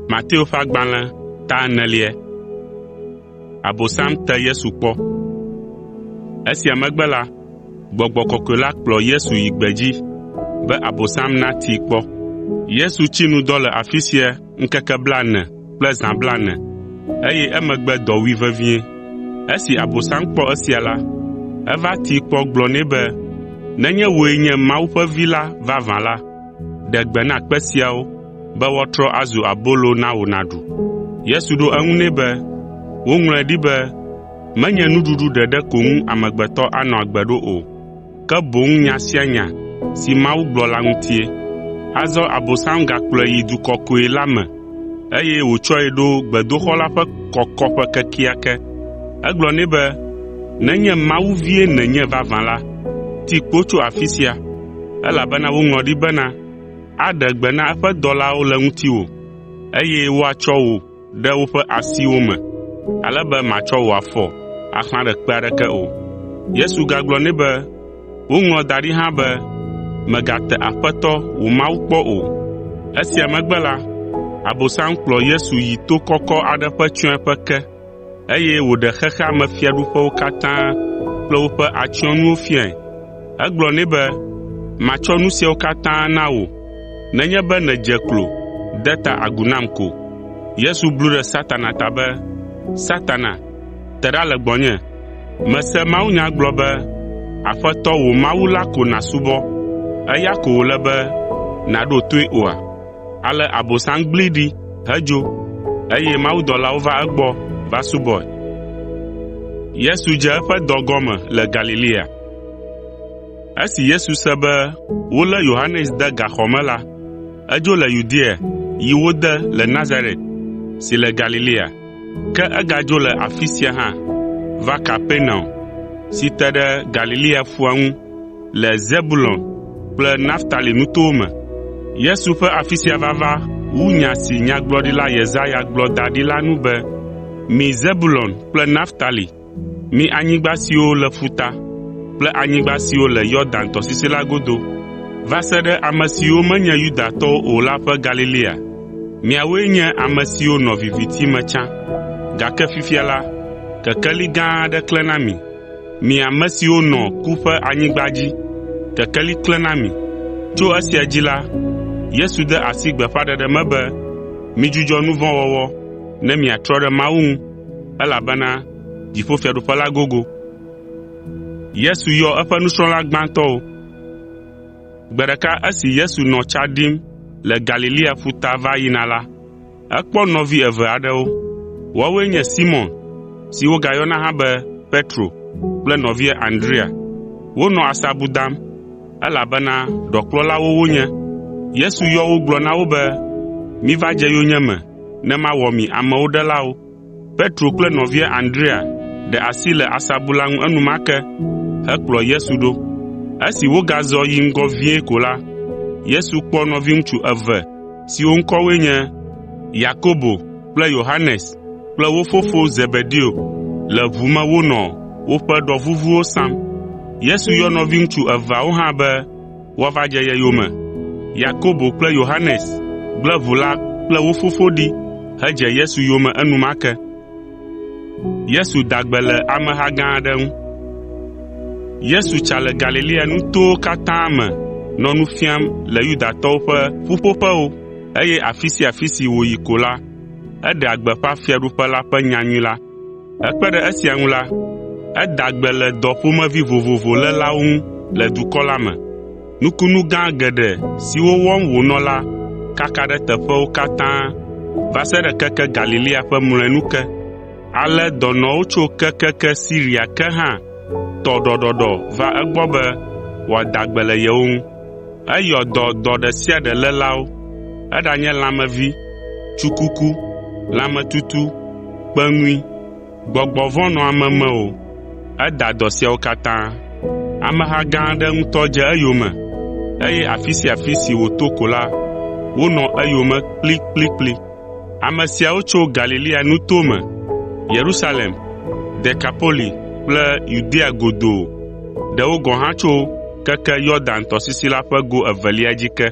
Mateo ƒe agbalẽ ta enelia. Esia megbe la, Gbɔgbɔ Kɔkɔe la kplɔ Yesu yi gbedzi be Abosam natee kpɔ. Yesu tsi nu dɔ le afi sia ŋkeke blaene kple zã blaene, eye emegbe dɔ wui vevie. Esi Abosam kpɔ esia la, eva tee kpɔ gblɔ nɛ be, “Nenye wòe nye Mawu ƒe Vi la vavã la, ɖe gbe na kpe siawo be woatrɔ azu abolo na wò nàɖu.” Yesu ɖo eŋu nɛ be, “Woŋlɔe ɖi be, ‘Menye nuɖuɖu ɖeɖe ko ŋu amegbetɔ anɔ agbe ɖo o, ke boŋ nya sia nya si Mawu gblɔ la ŋutie.’ ” Azɔ Abosam gakplɔe yi du kɔkɔe la me, eye wòtsɔe ɖo gbedoxɔ la ƒe kɔkɔƒe kekeake. Egblɔ nɛ be, “Nenye Mawu vie nènye vavã la, ti kpo tso afi sia, elabena woŋlɔ ɖi bena, “Aɖe gbe na eƒe dɔlawo le ŋutiwò, eye woatsɔ wò ɖe woƒe asiwo me, ale be màtsɔ wò afɔ axlã ɖe kpe aɖeke o.” Yesu gagblɔ nɛ be, “Woŋlɔ da ɖi hã be, ‘Mègate Aƒetɔ wò Mawu kpɔ o.’ ” Esia megbe la, Abosam kplɔ Yesu yi to kɔkɔ aɖe ƒe tsyɔ̃eƒe ke, eye wòɖe xexea me fiaɖuƒewo katã kple woƒe atsyɔ̃nuwo fiae. Egblɔ nɛ be, “Matsɔ nu siawo katã na wò nenye be nèdze klo de ta agu nam ko.” Yesu blu ɖe Satana ta be, “Satana, te ɖa le gbɔnye! Mese mawunya gblɔ be, ‘Aƒetɔ wò Mawu la ko nàsubɔ, eya ko wòle be nàɖo toe oa?’ ” Ale Abosam gblẽe ɖi hedzo, eye mawudɔlawo va egbɔ va subɔe. Esi Yesu se be wolé Yohanes de gaxɔ me la, edzo le Yudea yi wo de le Nazaret si le Galilea. Ke egadzo le afi sia hã va Kapernaum si te ɖe Galilea ƒua ŋu le Zebulon kple Naftali nutowo me. Yesu ƒe afi sia vava wu nya si Nyagblɔɖila Yesaya gblɔ da ɖi la nu be, “Mi Zebulon kple Naftali, mi anyigba siwo le ƒuta kple anyigba siwo le Yɔdan tɔsisi la godo, va se ɖe ame siwo menye Yudatɔwo o la ƒe Galilea, miawoe nye ame siwo nɔ viviti me tsã, gake fifia la, kekeli gã aɖe klẽ na mi. Mi ame siwo nɔ ku ƒe anyigba dzi, kekeli klẽ na mi.” Tso esia dzi la, Yesu de asi gbeƒãɖeɖe me be, “Midzudzɔ nu vɔ̃ wɔwɔ ne miatrɔ ɖe Mawu ŋu, elabena dziƒofiaɖuƒe la gogo.” Gbe ɖeka esi Yesu nɔ tsa ɖim le Galilea ƒuta va yina la, ekpɔ nɔvi eve aɖewo. Woawoe nye Simɔn si wogayɔna hã be Petro kple nɔvia Andrea. Wonɔ asabu dam, elabena ɖɔkplɔlawo wonye. Yesu yɔ wo gblɔ na wo be, “Miva dze yonyeme ne mawɔ mi amewo ɖelawo.” Petro kple nɔvia Andrea ɖe asi le asabu la ŋu enumake hekplɔ Yesu ɖo. Esi wogazɔ yi ŋgɔ vie ko la, Yesu kpɔ nɔviŋutsu eve siwo ŋkɔwoe nye Yakobo kple Yohanes kple wo fofo Zebedeo le ʋu me wonɔ woƒe ɖɔ vuvuwo sam. Yesu yɔ nɔviŋutsu eveawo hã be woava dze ye yome. Yakobo kple Yohanes gblẽ ʋu la kple wo fofo ɖi hedze Yesu yome enumake. Yesu tsa le Galilea nutowo katã me nɔ nu fiam le Yudatɔwo ƒe ƒuƒoƒewo, eye afi sia afi si wòyi ko la, eɖea gbeƒã fiaɖuƒe la ƒe nyanyui la. Hekpe ɖe esia ŋu la, eda gbe le dɔ ƒomevi vovovo lélawo ŋu le dukɔ la me. Nukunu gã geɖe siwo wɔm wònɔ la kaka ɖe teƒewo katã va se ɖe keke Galilea ƒe mlɔenu ke. Ale dɔnɔwo tso kekeke Siria ke hã tɔ ɖɔɖɔɖɔ va egbɔ be wòada gbe le yewo ŋu. Eyɔ dɔ dɔ ɖe sia ɖe lélawo, eɖanye lãmevi, tsukuku, lãmetutu, kpeŋui, gbɔgbɔ vɔ̃ nɔ ame me o, eda dɔ siawo katã. Ameha gã aɖe ŋutɔ dze eyome, eye afi sia afi si wòto ko la, wonɔ eyome kplikplikpli. Ame siawo tso Galilea nuto me, Yerusalem, Dekapoli kple Yudea godoo, ɖewo gɔ̃ hã tso keke Yɔdan tɔsisi la ƒe go evelia dzi ke.